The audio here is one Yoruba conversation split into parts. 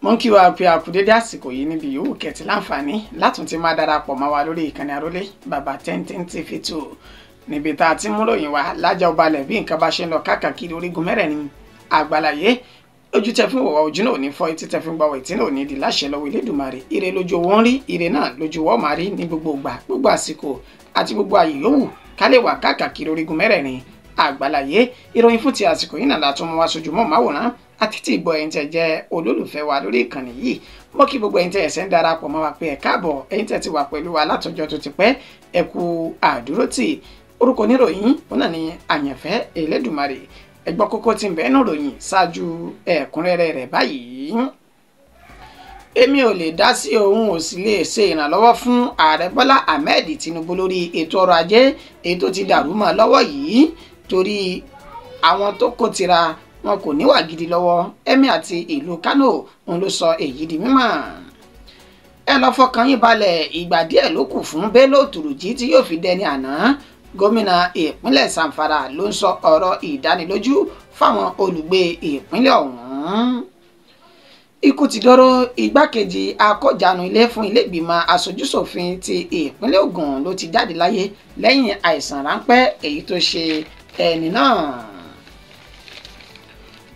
Mo ń kí wa pé a kú dédé àsìkò yìí níbi yòówù kẹtì láǹfààní látún ti máa darapọ̀ mọ́ wa lórí ìkànnì Àrólé Bàbá 1010 TV 2, níbi tá a ti mú ròyìn wá lájà ọbalẹ̀ bí nǹkan bá ṣe ń lọ káàkiri orígun mẹ́rẹ̀ẹ̀rin àgbàláyé. Ojú tẹ fún wọ̀wá ojú náà ò ní fọ́, etí tẹ fún gbàwọ̀ etí náà ò ní di láṣẹ lọ́wọ́ Elédùmarè. Ire lójú owó ń rí, ire náà lójú owó máa rí ní gbogbo ìgbà, gbogbo àsìkò àti gbogbo ààyè yòówù ká lè wà káàkiri orígun mẹ́rẹ̀ẹ̀rin àgbàláyé. Ìròyìn fún ti àsìkò yìí náà látún mú wá sójú mọ́ máwòrán àti tí ìgbọ́ ẹ̀yin tẹ́ jẹ́ olólùfẹ́ wa lórí ìkànnì yìí. Mo kí gbogbo ẹ̀yin tẹ́ ẹ̀sẹ̀ ń darapọ̀ mọ́ wa pé ẹ káàbọ̀, ẹ̀yin tẹ́ ti wà pẹ̀lú wa látọjọ́ tó ti pẹ́, ẹ kú àdúrótì. Orúkọ oníròyìn òun náà ni Àyànfẹ́ Elédùmarè. Ẹ gbọ́ kókó tí ń bẹ nínú ìròyìn ṣáájú ẹ̀kúnrẹ́rẹ́ rẹ̀ báyìí. Èmi ò lè dá sí, òun ò sì lè ṣe ìrànlọ́wọ́ fún Ààrẹ Bọ́lá Ahmed Tinubu lórí ètò ọrọ̀ ajé èyí tó ti dàrú mọ́ lọ́wọ́ yìí, torí àwọn tó kó tira wọn kò níwà gidi lọ́wọ́. Emir àti ìlú Kano òun ló sọ èyí di mímọ̀. Ẹ lọ fọkàn yín balẹ̀, ìgbà díẹ̀ ló kù fún Bello Turji tí yóò fi dẹni àná. Gómìnà ìpínlẹ̀ Zamfara ló ń sọ ọ̀rọ̀ ìdánilójú fáwọn olùgbé ìpínlẹ̀ ọ̀hún. Ikú ti dọ́rọ́ igbákejì akọ́jànú ilé fún ilégbìmọ̀ aṣojúṣòfin ti ìpínlẹ̀ Ògùn ló ti jáde láyé lẹ́yìn àìsàn ráńpẹ́ èyí tó ṣe ẹni náà.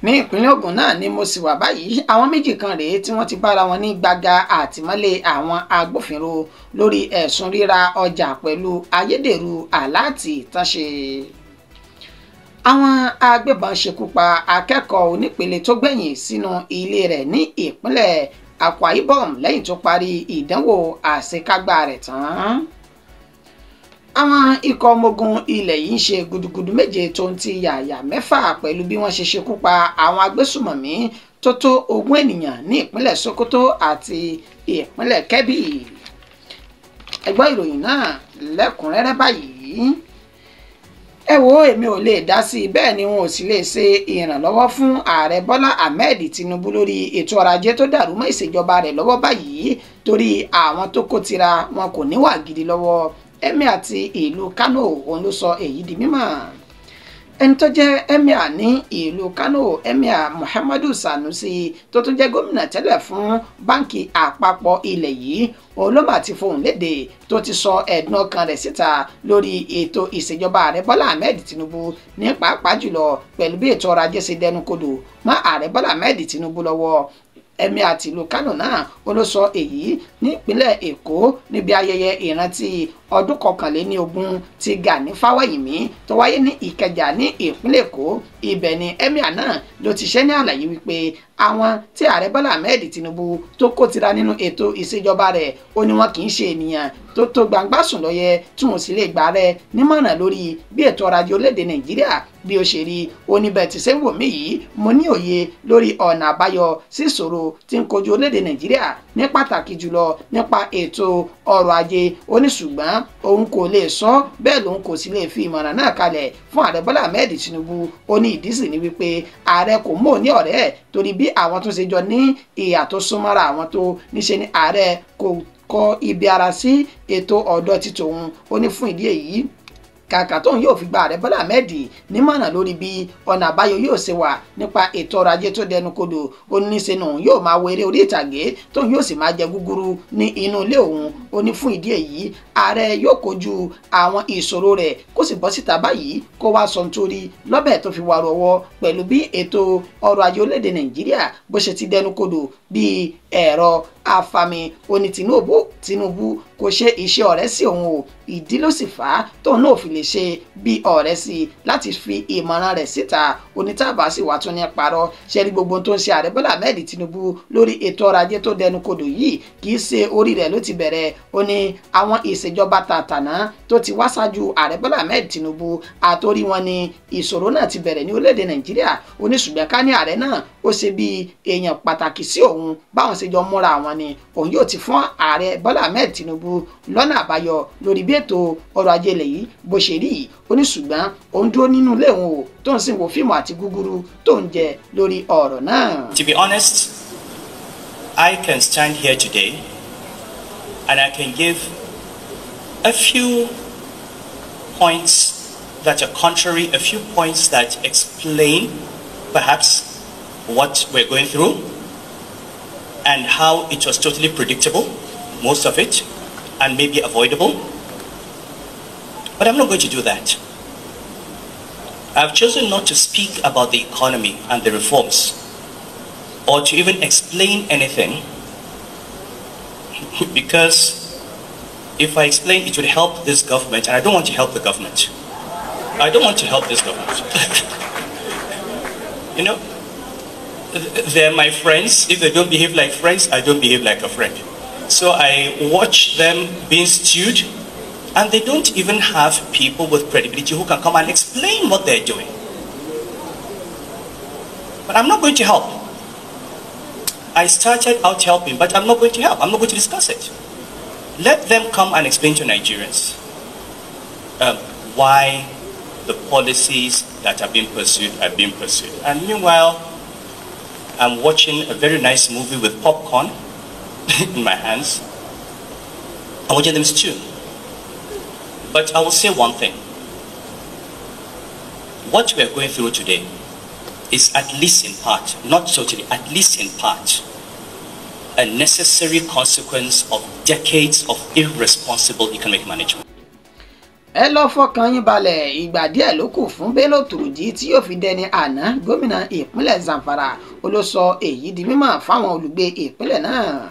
Ní ìpínlẹ̀ Ògùn náà ni mo sì wà báyìí. Àwọn méjì kan rèé tí wọ́n ti bára wọn ní gbàgà àtìmọ́lé àwọn agbófinró lórí ẹ̀sùn ríra ọjà pẹ̀lú ayédèrú àláàtì tán ṣe. Àwọn agbébọn ṣekú pa akẹ́kọ̀ọ́ onípele tó gbẹ̀yìn sínú ilé rẹ̀ ní ìpínlẹ̀ Akwa Ibom lẹ́yìn tó parí ìdánwò àṣekágbá rẹ̀ tán. Àwọn ikọ̀ ọmọ ogun ilẹ̀ yìí ń ṣe gudugudu méje tó ń ti yàyà mẹ́fà pẹ̀lú bí wọ́n ṣe ṣekú pa àwọn agbésùmọ̀mí tó tó 20 ènìyàn ní ìpínlẹ̀ Sokoto àti ìpínlẹ̀ Kebbi. Ẹ gbọ́ ìròyìn náà lẹ́kùnrẹ́rẹ́ báyìí. Ẹ wo, èmi ò lè dá sí i, bẹ́ẹ̀ ni wọn ò sì lè ṣe ìrànlọ́wọ́ fún Ààrẹ Bọ́lá Ahmed Tinubu lórí ètò ọrọ̀ ajé tó dàrú mọ́ ìṣèjọba rẹ̀ lọ́wọ́ báyìí, torí àwọn tó kó tira wọn kò níwà gidi lọ́wọ́. Emir àti ìlú Kano òun ló sọ èyí di mímọ̀. Ẹni tó jẹ́ Emir ní ìlú Kano, Emir Muhammadu Sanusi, tó tún jẹ́ gómìnà tẹ́lẹ̀ fún báńkì àpapọ̀ ilẹ̀ yìí, òun ló mà ti fohùn léde tó ti sọ ẹ̀dùn ọkàn rẹ̀ síta lórí ètò ìṣèjọba Ààrẹ Bọ́lá Ahmed Tinubu, ní pàápàá jùlọ pẹ̀lú bí ètò ọrọ̀ ajé ṣe dẹnu kodò mọ́ Ààrẹ Bọ́lá Ahmed Tinubu lọ́wọ́. Emir àti ìlú Kano náà ó ló sọ èyí nípínlẹ̀ Èkó níbi ayẹyẹ ìrántí ọdún 21 ti Gani Fáwẹ́hìnmí tó wáyé ní Ìkẹjà ní ìpínlẹ̀ Èkó. Ibẹ̀ ni Emir náà ló ti ṣe ní àlàyé wípé àwọn tí Ààrẹ Bọ́lá Ahmed Tinubu tó kó tira nínú ètò ìṣèjọba rẹ̀, ó ní wọn kì í ṣe ènìyàn tó tó gbangba sùn lọ́yẹ tí wọn sì lè gbà rẹ̀ nímọ̀ràn lórí bí ètò ọrọ̀ ajé orílẹ̀-èdè Nàìjíríà bí ó ṣe rí. Ó ní bẹ́ẹ̀ tí ṣe ń wò mí yìí, mo ní òye lórí ọ̀nà àbáyọ sí ìṣòro tí ń kojú orílẹ̀-èdè Nàìjíríà ní pàtàkì jùlọ nípa ètò ọrọ̀ ajé. Ó ní ṣùgbọ́n òun kò lè sọ bẹ́ẹ̀ lòun kò sì lè fi ìmọ̀ràn náà kalẹ̀ fún Ààrẹ Bọ́lá Ahmed Tinubu. Ó ní ìdí sì ni wípé ààrẹ kò mọ̀ ní ọ̀rẹ́ ẹ̀, torí bí àwọn tó ṣe jọ ní ìhà tó súnmọ́ra àwọn tó níṣe ni ààrẹ kò kọ ibi ara sí ètò ọ̀dọ́ ti tòun. Ó ní fún ìdí èyí, kàkà tóun yóò fi gba Ààrẹ Bọ́lá Ahmed nímọ̀ràn lórí bí ọ̀nà àbáyọ yóò ṣe wà nípa ètò ọrọ̀ ajé tó dẹnu kodò, ó ní ṣe nù yóò máa wo eré orí ìtàgé tóun yóò sì máa jẹ gúgúrú ní inú ilé òun. Ó ní fún ìdí èyí, ààrẹ yóò kojú àwọn ìṣòro rẹ̀ kó sì bọ́ síta báyìí kó wá sọ nítorí lọ́bẹ̀ tó fi wàrú ọwọ́ pẹ̀lú bí ètò ọrọ̀ ajé orílẹ̀-èdè Nàìjíríà bó ṣe ti dẹnu kodò bíi ẹ̀rọ afami. Ó ní Tinubu kò ṣe iṣẹ́ ọ̀rẹ́ sí òun o, ìdí ló sì fà á tóun náà fi lè ṣe bí ọ̀rẹ́ sí i láti fi ìmọ̀ràn rẹ̀ síta. Onítàbá sì wà tún ní parọ́ ṣe rí gbogbo tó ń ṣe Ààrẹ Bọ́lá Ahmed Tinubu lórí ètò ọrọ̀ ajé tó dẹnu kodò yìí kì í ṣe orí rẹ̀ ló ti bẹ̀rẹ̀. Ó ní àwọn ìṣèjọba tàtàná tó ti wá ṣáájú Ààrẹ Bọ́lá Ahmed Tinubu àtórí wọn ni ìṣòro náà ti bẹ̀rẹ̀ ní orílẹ̀-èdè Nàìjíríà. Ó ní ṣùgbọ́n ká ní ààrẹ náà ó ṣe bí èèyàn pàtàkì sí òun, báwọn ṣe jọ múra àwọn ni òun yóò ti fún Ààrẹ Bọ́lá Ahmed Tinubu lọ́nà àbáyọ lórí bí ètò ọrọ̀ ajé ilẹ̀ yìí bó ṣe rí yìí. Ó ní ṣùgbọ́n òun dúró nínú ilé òun o, tó ń sì wo fíìmù àti gúgúrú tó ń jẹ lórí ọ̀rọ̀ náà. To be honest, I can stand here today and I can give a few points that are contrary, a few points that explain perhaps what we're going through. and how it was totally predictable, most of it, and maybe avoidable. But I'm not going to do that. I've chosen not to speak about the economy and the reforms, or to even explain anything, because if I explain, it would help this government, and I don't want to help the government. I don't want to help this government. You know, they're my friends. If they don't behave like friends, I don't behave like a friend. So I watch them being stewed, and they don't even have people with credibility who can come and explain what they're doing. But I'm not going to help. I started out helping, but I'm not going to help. I'm not going to discuss it. Let them come and explain to Nigerians why the policies that are being pursued are being pursued. And meanwhile, I'm watching a very nice movie with popcorn in my hands. I'm watching them stew. But I will say one thing. What we are going through today is, at least in part, not totally, at least in part, a necessary consequence of decades of irresponsible economic management. Ẹ lọ fọkàn yín balẹ̀, ìgbà díẹ̀ ló kù fún Bello Turji tí yóò fi dẹni àná. Gómìnà ìpínlẹ̀ Zamfara ó ló sọ èyí di mímọ̀ fáwọn olùgbé ìpínlẹ̀ náà.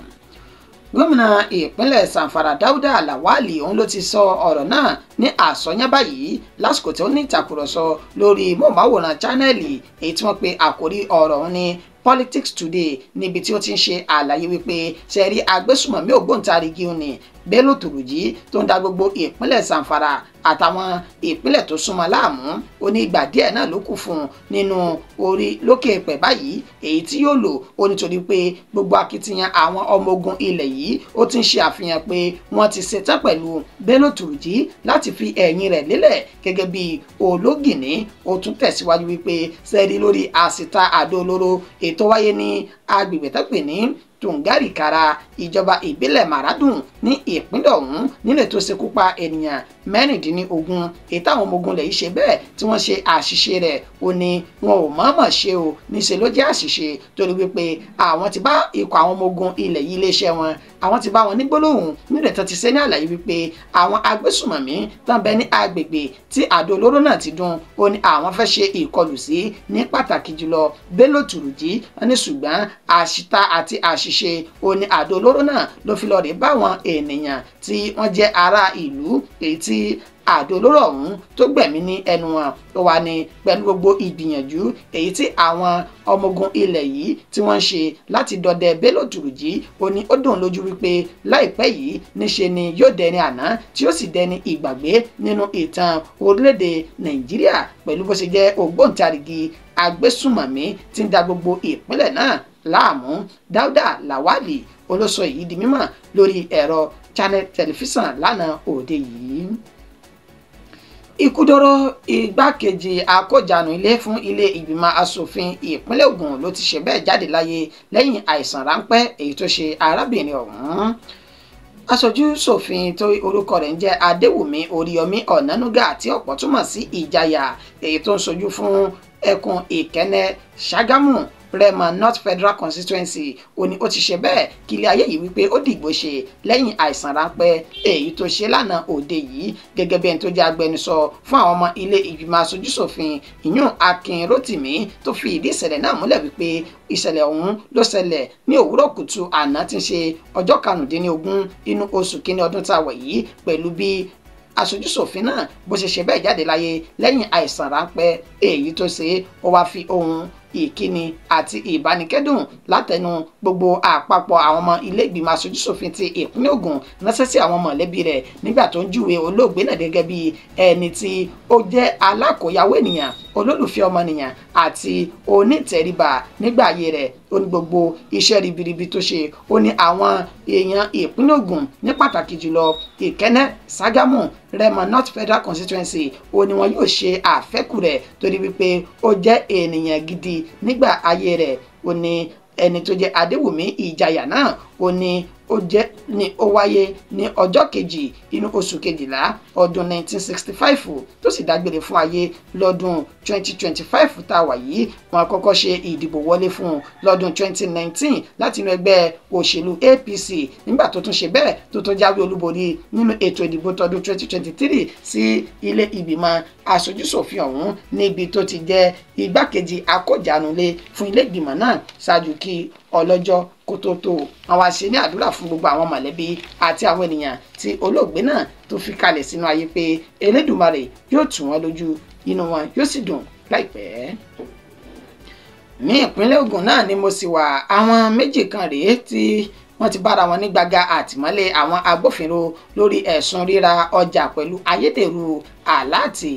Gómìnà ìpínlẹ̀ Zamfara Dáúdà Lawali òun ló ti sọ ọ̀rọ̀ náà ní àsọyán báyìí lásìkò tí ó ní ìtàkùrọ̀sọ lórí móhùnmáwòrán Channel èyí tí wọ́n pe àkórí ọ̀rọ̀ òun ní Politics Today, níbi tí ó ti ń ṣe àlàyé wípé ṣẹ̀rí agbésùmọ̀mí ògbóǹtarìgì òní Bello Turji tó ń da gbogbo ìpínlẹ̀ Zamfara àtàwọn ìpínlẹ̀ tó súnmọ́ láàmú. Ó ní ìgbà díẹ̀ náà ló kù fún un nínú orí lókè pẹ̀ báyìí èyí tí yóò lò ó, nítorí pé gbogbo akitiyan àwọn ọmọ ogun ilẹ̀ yìí ó ti ń ṣe àfihàn pé wọ́n ti ṣetán pẹ̀lú Bello Turji láti fi ẹ̀yìn rẹ̀ lélẹ̀ gẹ́gẹ́ bí ológìní. Ó tún tẹ̀síwájú wípé sẹ́ẹ̀rí lórí àsìta àdó olóró ètò wáyé ní agbègbè tó pè ní Tùngárìkara, ìjọba ìbílẹ̀ Maradun ní ìpínlẹ̀ ọ̀hún, nílẹ̀ tó ṣekú pa ènìyàn 16, èyí táwọn ọmọ ogun lẹ̀ yìí ṣe bẹ́ẹ̀ tí wọ́n ṣe àṣìṣe rẹ̀. Ó ní wọn ò mọ̀ọ́mọ̀ ṣe o, níṣe ló jẹ́ àṣìṣe, torí wípé àwọn ti bá ikọ̀ àwọn ọmọ ogun ilẹ̀ yìí iléeṣẹ́ wọn, àwọn ti bá wọn ní gbólóhùn nílẹ̀ tó ti ṣe ní àlàyé wípé àwọn agbésùmọ̀mí tán bẹ ní agbègbè tí àdó olóró náà ti dún, ó ní àwọn fẹ́ ṣe ìkọlù sí ní pàtàkì jùlọ Bello Turji ní, ṣùgbọ́n àṣìta àti àṣìṣe ó ní àdó olóró náà ló fi lọ rè báwọn ènìyàn tí wọ́n jẹ́ ará ìlú èyí tí àdó olóró ọ̀hún tó gbẹ̀mí ní ẹnu wọn. Ó wà ní pẹ̀lú gbogbo ìgbìyànjú èyí tí àwọn ọmọ ogun ilẹ̀ yìí tí wọ́n ń ṣe láti dọdẹ Bello Turji, ó ní ó dùn lójú wípé láìpẹ́ yìí níṣe ni yóò dẹni àná tí ó sì dẹni ìgbàgbé nínú ìtàn orílẹ̀-èdè Nàìjíríà pẹ̀lú bó ṣe jẹ́ ògbóǹtarìgì agbésùmọ̀mí tí ń da gbogbo ìpínlẹ̀ náà láàmú. Dáúdà Lawali olóṣọ èyí di mímọ̀ lórí ẹ̀rọ Channel tẹlifíṣàn lánàá òde yìí. Ikúdọ́rọ́ igbákejì akójànú ilé fún ilé ìgbìmọ̀ asòfin ìpínlẹ̀ Ògùn ló ti ṣe bẹ́ẹ̀ jáde láyé lẹ́yìn àìsàn ráńpẹ́ èyí tó ṣe arábìnrin ọ̀hún. Aṣojú ṣòfin tó orúkọ rẹ̀ ń jẹ́ Adéwùmí Oríyọmí Ọ̀nánúgà tí ọ̀pọ̀ túmọ̀ sí Ìjayà, èyí tó ń ṣojú fún ẹkùn Ìkẹ́nnẹ́ Ṣàgámù Rẹ́mọ North Federal Constituency, ó ní ó ti ṣe bẹ́ẹ̀ kí ilé ayé yìí wípé ó dìgbò ṣe lẹ́yìn àìsàn ráńpẹ́ èyí tó ṣe lánàá òde yìí. Gẹ́gẹ́ bí ẹni tó jẹ́ agbẹnusọ fún àwọn ọmọ ilé ìgbìmọ̀ aṣojúṣòfin ìyún Akin Rótìmí tó fi ìdí ìṣẹ̀lẹ̀ náà múlẹ̀ wípé ìṣẹ̀lẹ̀ ọ̀hún ló ṣẹlẹ̀ ní òwúrọ̀ kùtù àná tí ń ṣe ọjọ́ 15 inú oṣù kínní ọdún tá a wà yìí, pẹ̀lú bí aṣojúṣòfin náà bó ṣe ṣe bẹ́ẹ̀ jáde láyé lẹ́yìn àìsàn ráńpẹ́ èyí tó ṣe. Ó wáá fi ohun ìkíni àti ìbánikẹ́dùn látẹnu gbogbo àpapọ̀ àwọn ọmọ ilé ìgbìmọ̀ aṣojúṣòfin ti ìpínlẹ̀ Ògùn ránṣẹ́ sí àwọn mọ̀lẹ́bí rẹ̀ nígbà tó ń júwe olóògbé náà gẹ́gẹ́ bí ẹni tí ó jẹ́ alákòóyawó ènìyàn, olólùfẹ́ ọmọnìyàn àti onítẹ̀ríba nígbà ayé rẹ̀. Ó ní gbogbo iṣẹ́ ribiribi tó ṣe, ó ní àwọn èèyàn ìpínlẹ̀ Ògùn ní pàtàkì jùlọ Ìkẹ́nnẹ́ Ṣàgámù Rẹ́mọ North Federal Constituency, ó ní wọn yóò ṣe àfẹ́kù rẹ̀ torí wípé ó jẹ́ ènìyàn gidi nígbà ayé rẹ̀. Ó ní ẹni tó jẹ́ Adéwùmí Ìjayà náà Ó ní ó jẹ́ ní ó wáyé ní ọjọ́ kejì inú oṣù kejìlá ọdún 1965 tó sì dágbére fún ayé lọ́dún 2025 tá a wà yìí. Wọ́n kọ́kọ́ ṣe ìdìbò wọlé fún un lọ́dún 2019 láti inú ẹgbẹ́ òṣèlú APC, nígbà tó tún ṣe bẹ́ẹ̀ tó tún jáwé olúborí nínú ètò ìdìbò tọdún 2023 sí ilé ìgbìmọ̀ aṣojúṣòfin ọ̀hún, níbi tó ti jẹ́ igbákejì akójanulé fún ilé ìgbìmọ̀ náà ṣáájú kí ọlọ́jọ́ kó tó tó. Àwọn àṣẹ ní àdúrà fún gbogbo àwọn mọ̀lẹ́bí àti àwọn ènìyàn tí olóògbé náà tó fi kalẹ̀ sínú ayé pé Elédùmarè yóò tù wọ́n lójú, inú wọn yóò sì dùn láìpẹ́. Ní ìpínlẹ̀ Ògùn náà ni mo sì wà, àwọn méjì kan rèé tí wọ́n ti bára wọn ní gbàgà àtìmọ́lé àwọn agbófinró lórí ẹ̀sùn ríra ọjà pẹ̀lú ayédèrú àláàtì.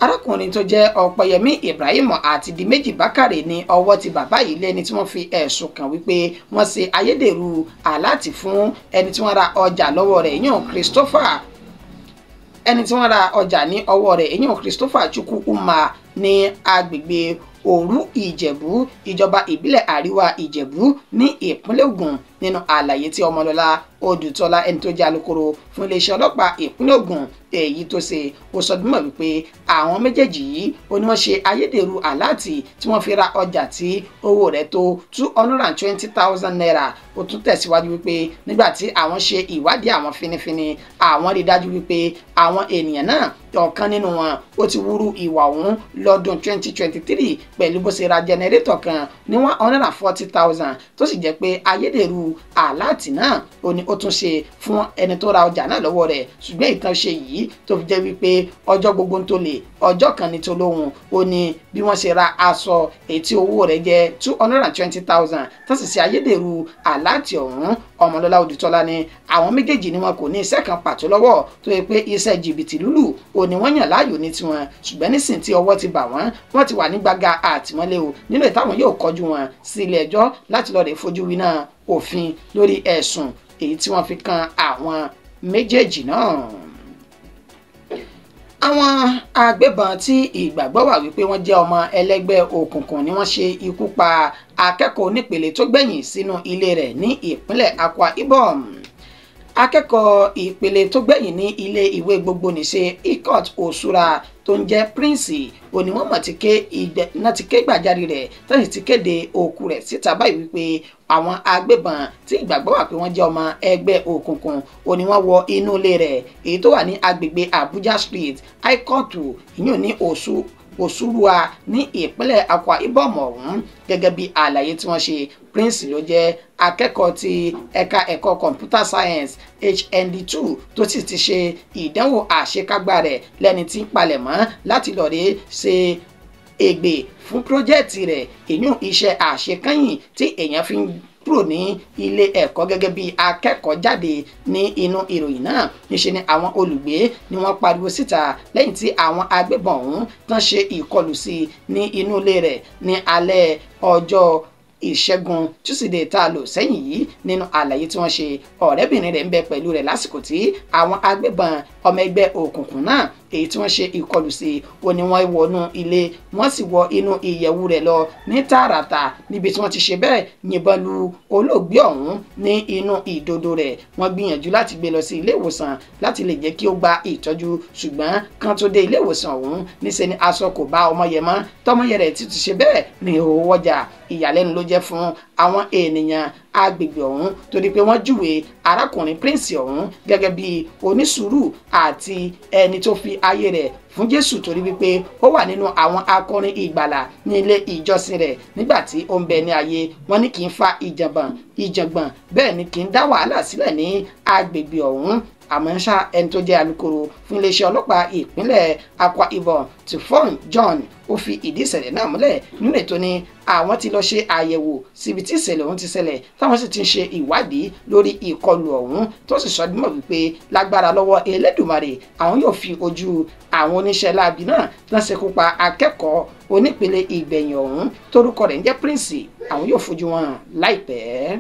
Arákùnrin tó jẹ́ Ọ̀pẹyẹmí Ibrahim àti Diméjì Bákàrè ní ọwọ́ ti bàbá yìí lẹ́ni tí wọ́n fi ẹ̀sùn kàn wípé wọ́n ṣe ayédèrú àláàtì fún ẹni tí wọ́n ra ọjà lọ́wọ́ rẹ̀ yàn Christopher, ẹni tí wọ́n ra ọjà ní ọwọ́ rẹ̀ èyàn Christopher Chukwu Umar ní agbègbè Òru Ìjẹ̀bú, ìjọba ìbílẹ̀ Àríwá Ìjẹ̀bú ní ìpínlẹ̀ Ògùn. Nínú àlàyé tí Ọmọlọ́lá Odùtọ́lá, ẹni tó jẹ́ alukoro fún iléeṣẹ́ ọlọ́pàá ìpínlẹ̀ Ògùn èyí tó ṣe, ó sọ dímọ̀ wípé àwọn méjèèjì yìí ó ní wọ́n ṣe ayédèrú àláàtì tí wọ́n fi ra ọjà tí owó rẹ̀ tó 220,000 naira. Ó tún tẹ̀síwájú wípé nígbà tí àwọn ṣe ìwádìí àwọn finifini, àwọn rí dájú wípé àwọn ènìyàn náà ọ̀kan nínú wọn ó ti wúrú ìwà ọ̀hún lọ́dún 2023 pẹ̀lú bó ṣe ra jẹnẹrétọ̀ kan ní 140,000, tó sì jẹ́ pé ayédèrú àláàtì náà ó ní ó tún ṣe fún ẹni tó ra ọjà náà lọ́wọ́ rẹ̀. Ṣùgbọ́n ìtàn ṣe yìí tó fi jẹ́ wípé ọjọ́ gbogbo ń tó lè ọjọ́ kan ní tó lóhùn, ó ní bí wọ́n ṣe ra aṣọ èyí tí owó rẹ̀ jẹ́ 220,000 tó sì ṣe ayédèrú àláàtì ọ̀hún. Ọmọlọ́lá Odùtọ́lá ni àwọn méjèèjì ni wọn kò ní iṣẹ́ kan pàtó lọ́wọ́ tó yẹ pé iṣẹ́ jìbìtì lúlù ò ní wọ́n yàn láàyò ní tiwọn. Ṣùgbọ́n nísìn tí ọwọ́ ti bà wọ́n, wọ́n ti wà ní gbàgà àtìmọ́lé o, nínú ìtàwọn yóò kọjú wọn sí ilé ẹjọ́ láti lọ́ọ́ rè fojú winá òfin lórí ẹ̀sùn èyí tí wọ́n fi kan àwọn méjèèjì náà. Àwọn agbébọn tí ìgbàgbọ́ wà wípé wọ́n jẹ́ ọmọ ẹlẹ́gbẹ́ òkùnkùn ni wọ́n ṣe ikú pa akẹ́kọ̀ọ́ onípele tó gbẹ̀yìn sínú ilé rẹ̀ ní ìpínlẹ̀ Akwa Ibom. Akẹ́kọ̀ọ́ ìpele tó gbẹ̀yìn ní ilé ìwé gbogbonìṣe Ikot Osura tó ń jẹ́ Prince òní wọ́n mọ̀ ti ké gbàjarè rẹ̀ tó sì ti kéde òkú rẹ̀ síta báyìí wípé àwọn agbébọn tí ìgbàgbọ́ wà pé wọ́n jẹ́ ọmọ ẹgbẹ́ òkùnkùn òní wọ́n wọ inú ilé rẹ̀ èyí tó wà ní agbègbè Abuja Street, Ikot, ìyún ní Òṣùrùà ní ìpínlẹ̀ Akwa Ibom ọ̀hún. Gẹ́gẹ́ bí àlàyé tí wọ́n ṣe, Prince ló jẹ́ akẹ́kọ̀ọ́ ti ẹ̀ka ẹ̀kọ́ Computer Science HND2 tó sì ti ṣe ìdánwò àṣekágbá rẹ̀ lẹ́ni tí ń palẹ̀mọ́ láti lọ́ọ́ rè ṣe ègbè fún pírójẹ́ẹ̀tì rẹ̀, ìyún iṣẹ́ àṣekányìn tí èèyàn fi ń kúrò ní ilé ẹ̀kọ́ gẹ́gẹ́ bí akẹ́kọ̀ọ́ jáde. Ní inú ìròyìn náà, níṣe ni àwọn olùgbé ni wọ́n pariwo síta lẹ́yìn tí àwọn agbébọn ọ̀hún tán ṣe ìkọlù sí i ní inú ilé rẹ̀ ní alẹ́ ọjọ́ Ìṣẹ́gun Túsídẹ̀ẹ́ tá a lò sẹ́yìn yìí. Nínú àlàyé tí wọ́n ṣe, ọ̀rẹ́bìnrin rẹ̀ ń bẹ pẹ̀lú rẹ̀ lásìkò tí àwọn agbébọn ọmọ ẹgbẹ́ òkùnkùn náà èyí tí wọ́n ṣe ìkọlù sí ó ní wọ́n wọnú ilé, wọ́n sì wọ inú ìyẹ̀wù rẹ̀ lọ ní tààràtà níbi tí wọ́n ti ṣe bẹ́ẹ̀ yìnbọn lu olóògbé ọ̀hún ní inú ìdodo rẹ̀. Wọ́n gbìyànjú láti gbé lọ sí ilé ìwòsàn láti lè jẹ́ kí ó gba ìtọ́jú, ṣùgbọ́n kan tó dé ilé ìwòsàn ọ̀hún níṣe ni aṣọ kò bá ọmọyẹ mọ́, tọmọyẹ rẹ̀ ti ṣe bẹ́ẹ̀ ní ìhòòhò ọjà. Ìyàlẹ́nu ló jẹ́ fún àwọn ènìyàn agbègbè ọ̀hún torí pé wọ́n júwe arákùnrin Prince ọ̀hún gẹ́gẹ́ bí onísùúrù àti ẹni tó fi ayé rẹ̀ fún Jésù, torí wípé ó wà nínú àwọn akọrin ìgbàlà ní ilé ìjọsìn rẹ̀ nígbà tí ó ń bẹ ní ayé. Wọ́n ní kì í fa ìjàngbọ̀n, bẹ́ẹ̀ ni kì í dá wàhálà sílẹ̀ ní agbègbè ọ̀hún. Àmọ́ ṣá, ẹni tó jẹ́ alukoro fún iléeṣẹ́ ọlọ́pàá ìpínlẹ̀ Akwa Ibom, Tifon John, ó fi ìdí ìṣẹ̀lẹ̀ náà múlẹ̀ nínú ètò ní àwọn ti lọ ṣe àyẹ̀wò síbi tí ìṣẹ̀lẹ̀ ọ̀hún ti ṣẹlẹ̀, táwọn sì ti ń ṣe ìwádìí lórí ìkọlù ọ̀hún, tó sì sọ dímọ̀ wípé lágbára lọ́wọ́ Elédùmarè àwọn yóò fi ojú àwọn oníṣẹ́ láabi náà tán ṣekú pa akẹ́kọ̀ọ́ onípele ìgbẹ̀yìn ọ̀hún torúkọ rẹ̀ ń jẹ́ Prince, àwọn yóò fojú wọn láìpẹ́.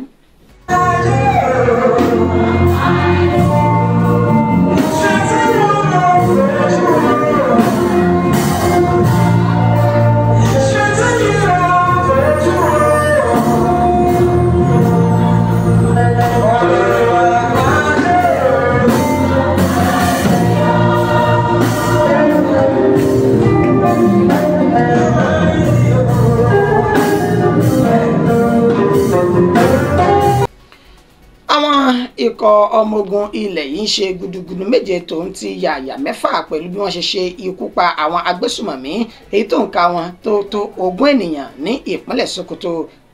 Ikọ̀ ọmọ ogun ilẹ̀ yìí ń ṣe gudugudu méje tòun ti yàyà mẹ́fà pẹ̀lú bí wọ́n ṣe ṣe ikú pa àwọn agbésùmọ̀mí èyí tó ń ka wọn tó tó 20 ènìyàn ní ìpínlẹ̀ Sokoto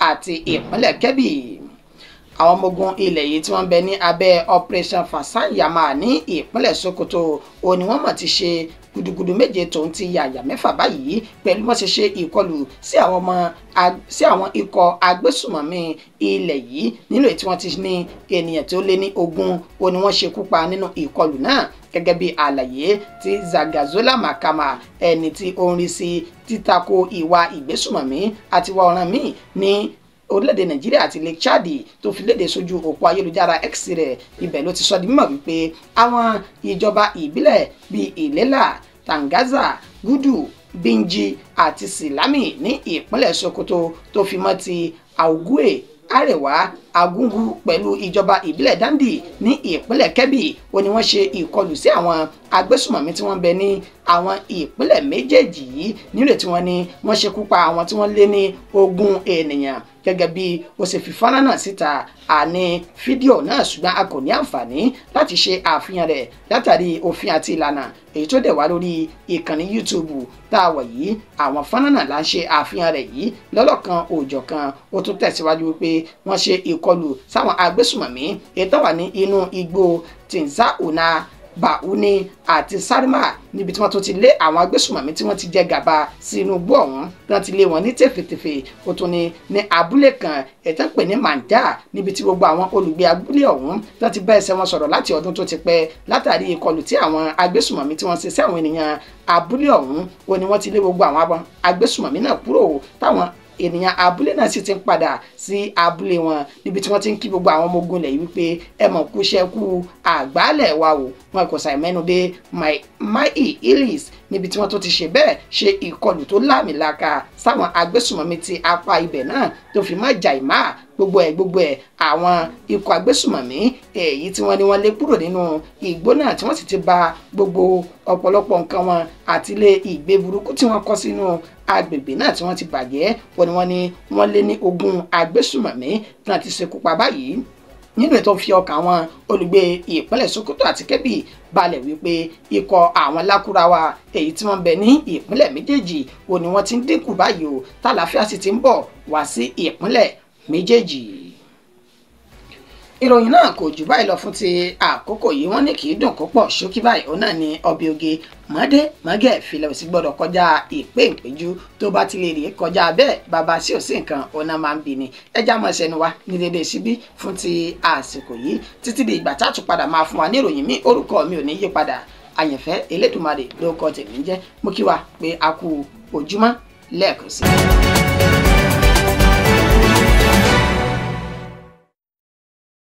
àti ìpínlẹ̀ Kebbi. Àwọn ọmọ ogun ilẹ̀ yìí tí wọ́n ń bẹ ní abẹ́ Operation Fasanyama ní ìpínlẹ̀ Sokoto ó ní wọ́n mọ̀ ti ṣe gudugudu méje tòun ti yàyà mẹ́fà báyìí pẹ̀lú wọ́n ṣe ṣe ìkọlù sí àwọn ikọ̀ agbésùmọ̀mí ilẹ̀ yìí nínú èyí tí wọ́n ti ní ènìyàn tí ó lé ní 20 ó ní wọ́n ṣekú pa nínú ìkọlù náà gẹ́gẹ́ bí àlàyé tí Zagazola Makama ẹni tí ó ń rí sí títako ìwà ìgbésùmọ̀mí àti ìwà ọ̀ràn míì ní orílẹ̀-èdè Nàìjíríà àti Lake Chad tó fi léde sójú òpó ayélujára X rẹ̀. Ibẹ̀ ló ti sọ di mímọ̀ wípé àwọn ìjọba ìbílẹ̀ bíi Ìlélà, Tangaza, Gudu, Binji àti Silami ní ìpínlẹ̀ Sokoto tó fi mọ́ ti Augue, Arewa, Agungu pẹ̀lú ìjọba ìbílẹ̀ Dandi ní ìpínlẹ̀ Kebbi ó ní wọ́n ṣe ìkọlù sí àwọn agbésùmọ̀mí tí wọ́n ń bẹ ní àwọn ìpínlẹ̀ méjèèjì yìí nílò tí wọ́n ní wọ́n ṣekú pa àwọn tí wọ́n lé ní 20 ènìyàn gẹ́gẹ́ bí ó ṣe fi fọ́nrán náà síta. Àní fídíò náà ṣùgbọ́n a kò ní àǹfààní láti ṣe àfihàn rẹ̀ látàrí òfin àti ìlànà èyí tó dẹ̀ wá lórí ìkànnì YouTube tá a wọ̀ yìí. Àwọn fọ́nrán náà là ń ṣe àfihàn rẹ̀ yìí lọ́lọ́kan òòjọ̀kan. Ó tún tẹ̀síwájú wípé wọ́n ṣe ìkọlù sáwọn agbésùmọ̀mí èyí tó wà ní inú igbó Tinzauna, Bauni àti Sarima níbi tí wọ́n tún ti lé àwọn agbésùmọ̀mí tí wọ́n ti jẹ gàba sí inú igbó ọ̀hún tí wọ́n ti lé wọn ní tèfètèfè. Ó tún ní abúlé kan ètò ń pè ní Manda níbi tí gbogbo àwọn olùgbé abúlé ọ̀hún tí wọ́n ti bá ẹsẹ̀ wọn sọ̀rọ̀ láti ọdún tó ti pẹ́ látàrí ìkọlù tí àwọn agbésùmọ̀mí tí wọ́n ṣe sí àwọn ènìyàn abúlé ọ̀hún ó ní wọ́n ti lé gbogbo àwọn agbésùmọ̀mí náà kúrò táwọn ènìyàn abúlé náà sì ti ń padà sí abúlé wọn níbi tí wọ́n ti ń kí gbogbo àwọn ọmọ ogun ilẹ̀ yìí wípé ẹ mọ̀ kú iṣẹ́ kú àgbálẹ̀ wa o. Wọn kò ṣàì mẹ́nu dé Mai Ilis níbi tí wọ́n tó ti ṣe bẹ́ẹ̀ ṣe ìkọlù tó láàmìlaka sáwọn agbésùmọ̀mí ti apá ibẹ̀ náà tó fi mọ́ Jàìmá gbogbo ẹ̀ àwọn ikọ̀ agbésùmọ̀mí èyí tí wọ́n ní wọ́n lé kúrò nínú igbó náà tí wọ́n sì ti bà gbogbo ọ̀pọ̀lọpọ̀ nǹkan wọn àti ilé ìgbé burúkú tí wọ́n kọ́ sínú agbègbè náà tí wọ́n ti bàjẹ́. Wọ́n ní wọ́n lé ní 20 agbésùmọ̀mí tí wọ́n ti ṣekú pa báyìí nínú ètò fi ọkàn àwọn olùgbé ìpínlẹ̀ Sokoto àti Kebbi balẹ̀ wípé ikọ̀ àwọn lákúrawa èyí tí wọ́n bẹ ní ìpínlẹ̀ méjèèjì ò ní wọ́n ti ń dínkù báyìí o, tàlàáfíà sì ti ń bọ̀ wá sí ìpínlẹ̀ méjèèjì. Ìròyìn náà kò jù báyìí lọ fún ti àkókò yìí. Wọ́n ní kì í dùn kó pọ̀ ṣókí báyìí òun náà ni ọbẹ̀ oge mọ́dé mọ́gẹ̀ filẹ̀ òsì gbọ́dọ̀ kọjá ìpé ìpéjú tó bá ti lè rí kọjá bẹ́ẹ̀ bàbá sí òsì nǹkan òun náà máa ń bì ní. Ẹja mọ̀ ṣẹnu wa ní dédé síbí fún ti àsìkò yìí títí di ìgbà tá a tún padà máa fún wa ní ìròyìn mi. Orúkọ mi ò ní yí padà, Àyànfẹ́ Elédùmarè lórúkọ tèmi ń jẹ́. Mo kí wa pé a kú ojúmọ́ lẹ́ẹ̀kan sí i.